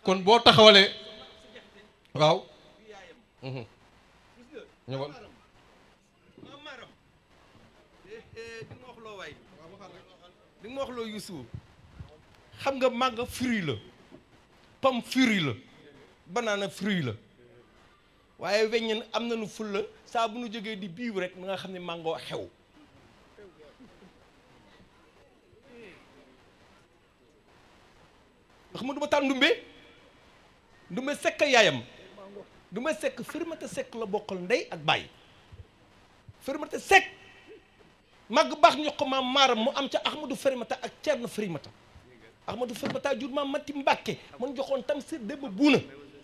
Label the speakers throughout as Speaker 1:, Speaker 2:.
Speaker 1: kon boo taxawalee waaw ñëwal
Speaker 2: di nga wax loo Youssou xam nga màgg fruit la, pomme fruit la, banana fruit la, waaye weññeen am nañu fulla saa bu nu jógee di biiw rek nga xam ne màngoo xew. ndax ma du ma taal ndumbe sekk yaayam, ndumbe sekk Farimata Sekk la bokkal ndey ak baay. Farimata Sekk màgg baax ñu ko maam maaram mu am ca Ahmadou Farimata ak Ceerno Farimata. Ahmadou Farimata jur maam Mati Mbàkke man joxoon tam si démb buuna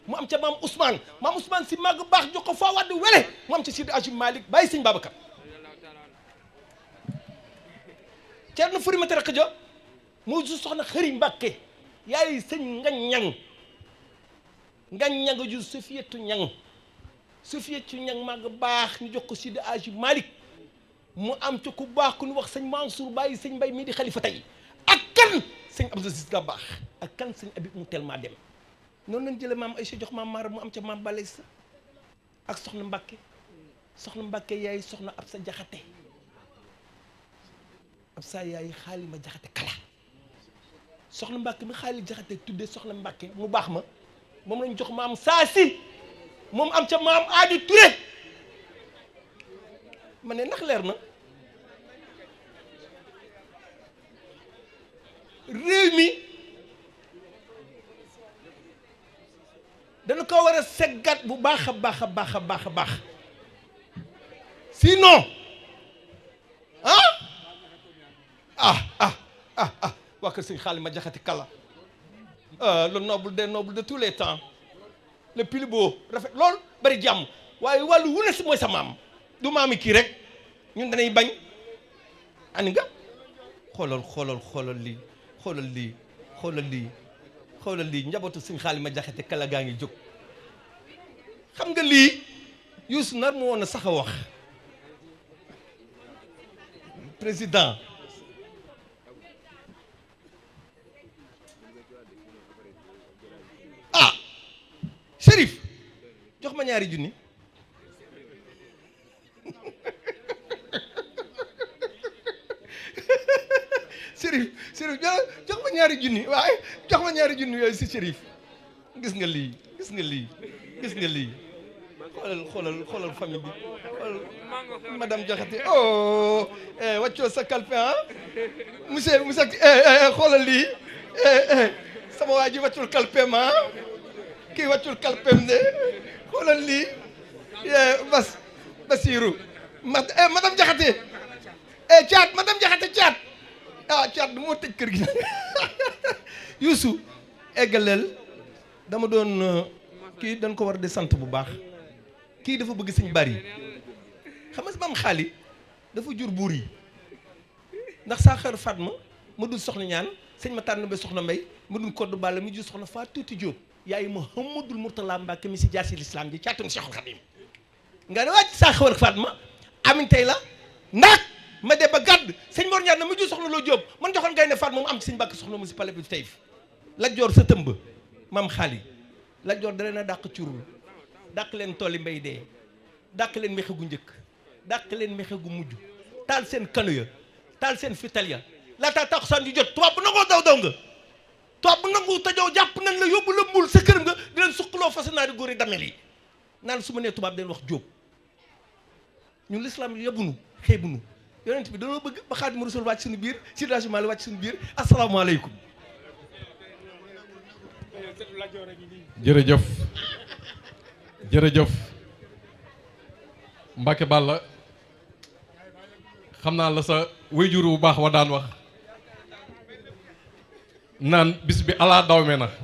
Speaker 2: mu am ca maam Ousmane si màgg baax jox ko faa wàdd wele mu am ca Sidi Aji Malick bàyyi sëñ Babacar. Ceerno Farimata rek ja moo su soxna Xëri Mbàkke yaay sëñ ngañ ñang ju Sufiyatu ñang màgg baax ñu jox ko Sidi Aji Malick mu am ca ku baax ku ñu wax sëñ Mansour bàyyi sëñ Mbay mii di xalifa tey ak kan sëñ Abdou Aziz da baax ak kan sëñ Abib mu tellement dem noonu lañ jële maam Aïcha jox maam Mara mu am ca maam Balay sa ak soxna Mbàkke yaay soxna Absa Jaxate Absa yaay Xaalima Jaxate kala soxna Mbàkke mi Xaali Jaxate tuddee soxna Mbàkke mu baax ma moom lañ jox maam Saasi moom am ca maam Aadi Touré ma ne ndax leer na réew mi dañu ko war a seggat bu baax a baax sinon waa kër sëñ Xaalima Jaxate kala le noble de tous les temps le plus beau rafet lool bari jàmm waaye wàllu wu ne si mooy sa maam du maami kii rek ñun danay bañ ani nga xoolal lii njabootu sëñ Xaalima Jaxate kala gaa ngi jóg xam nga lii Youssou nar mu woon a sax a wax président Chérif jox ma ñaari junni Chérif jox ma ñaari junni waaye jox ma ñaari junni yooyu si Chérif gis nga lii xoolal famille bi xoolal madame Diakhaté wàccoo sa kalpe monsieur xoolal lii sama waa ji wàccul kalpe ma kii wàccul kalpem de xoolal lii Basiru madame Diakhaté caat madame Diakhaté caat caat du moo tëj kër gi Youssou eggaleel dama doon kii dañ ko war di sant bu baax kii dafa bëgg sëñ bari xam nga maam xaali dafa jur buur yi ndax saa xër Fatma ma dul soxna ñaan sëñ ma tànn ba soxna mbay ma dul koddu bàlla mi jur soxna Faa Tuuti Jóob yaay Muhammadul Murtala Mbàkke mi si jaar si lislaam ji caatum Seexul Xadim nga ne wàcc saa xewar Fatma amin tey la ndax ma de ba gàdd sëñ Mor Ñaan na mu jur soxna Loo Jóob man joxoon ngay ne Fatma mu am ci sëñ Mbàkke soxna mu si pale bi tey la joor sa tëmb maam xaali la joor da leen a dàq curul dàq leen tooli mbay dee dàq leen mexe gu njëkk dàq leen mexe gu mujj taal seen kanu ya taal seen fital ya laataa taxusaan di jot tubaab bu nangoo daw nga tubaab bu nangu tajoo jàpp nañ la yóbbu la mbul sa kër nga di leen suqaloo fas naa di góor yi damel yi naan su ma nee tubaab den wax jóob ñun l'islam yebunu xeebunu yonent bi dañoo bëgg ba Xaadimu Rasuul wàcc suñu biir Seydi Hadji Malick wàcc suñu biir asalaamaaleykum.
Speaker 1: jërëjëf Mbacke Balla xam naa la sa wayjur bu baax wa daan wax naan bis bi alaa dawme na